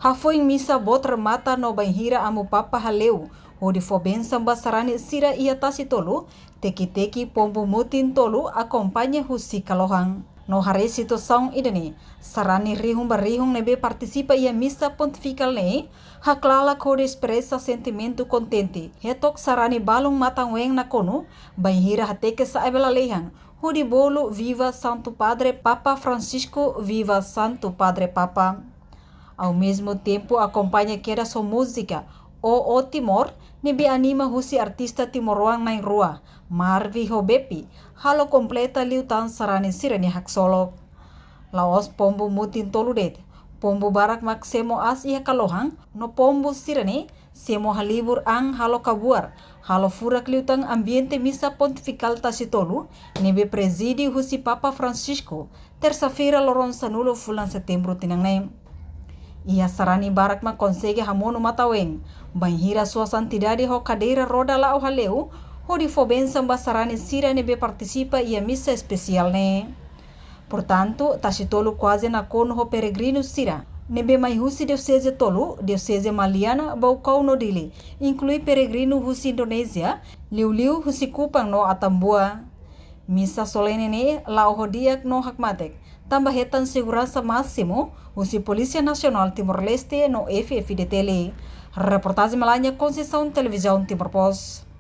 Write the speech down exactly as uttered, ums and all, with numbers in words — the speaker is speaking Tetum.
Hafoin misa boot remata no bainhira Amu Papa hale'u hodi fó bensaun ba sarani sira iha Tasi Tolu, teki-teki pombu mutin tolu akompaña husi kalohan. No haree situasaun ida-ne'e, sarani rihun ba rihun ne'ebé partisipa iha misa pontifikál ne'e, haklalak hodi espresa sentimentu kontente, hetok sarani balun matan-ween nakonu, bainhira hateke sa'e ba lalehan, hodi bolu Viva Santo Padre Papa Francisco, Viva Santo Padre Papa. Ao mesmo tempo, akompaña kedas ho múzika O O Timor, ne'ebé anima husi artista timoroan na'in-rua, Marvi ho Bepi, halo kompleta liután sarani sira-nia haksolok. La'ós pombu mutin tolu de'it, pombu barak mak semo aas iha kalohan, no pombu sira-ne'e semo halibur an halo kabuar, halo furak liután ambiente misa pontifikál Tasi Tolu, ne'ebé prezide husi Papa Francisco, tersa-feira loron sanulu fulan Setembru tinan ne'e. Iha sarani barak mak konsege hamonu matan-ween, bainhira Sua Santidade ho kadeira roda la'o hale'u, hodi fó bensaun ba sarani sira ne'ebé partisipa iha misa espesiál ne'e. Portantu, Tasi Tolu kuaze nakonu ho peregrinu sira ne'ebé mai husi dioseze tolu, dioseze Maliana, Baucau no Dili, inklui peregrinu husi Indonézia, liuliu husi Kupang no Atambua. Misa solene ne'e la'o ho di'ak no hakmatek, tanba hetan seguransa másimu husi Polísia Nasionál Timor-Leste no F-FDTL. Reportajen Melania Conceição, Televizaun Timor Post.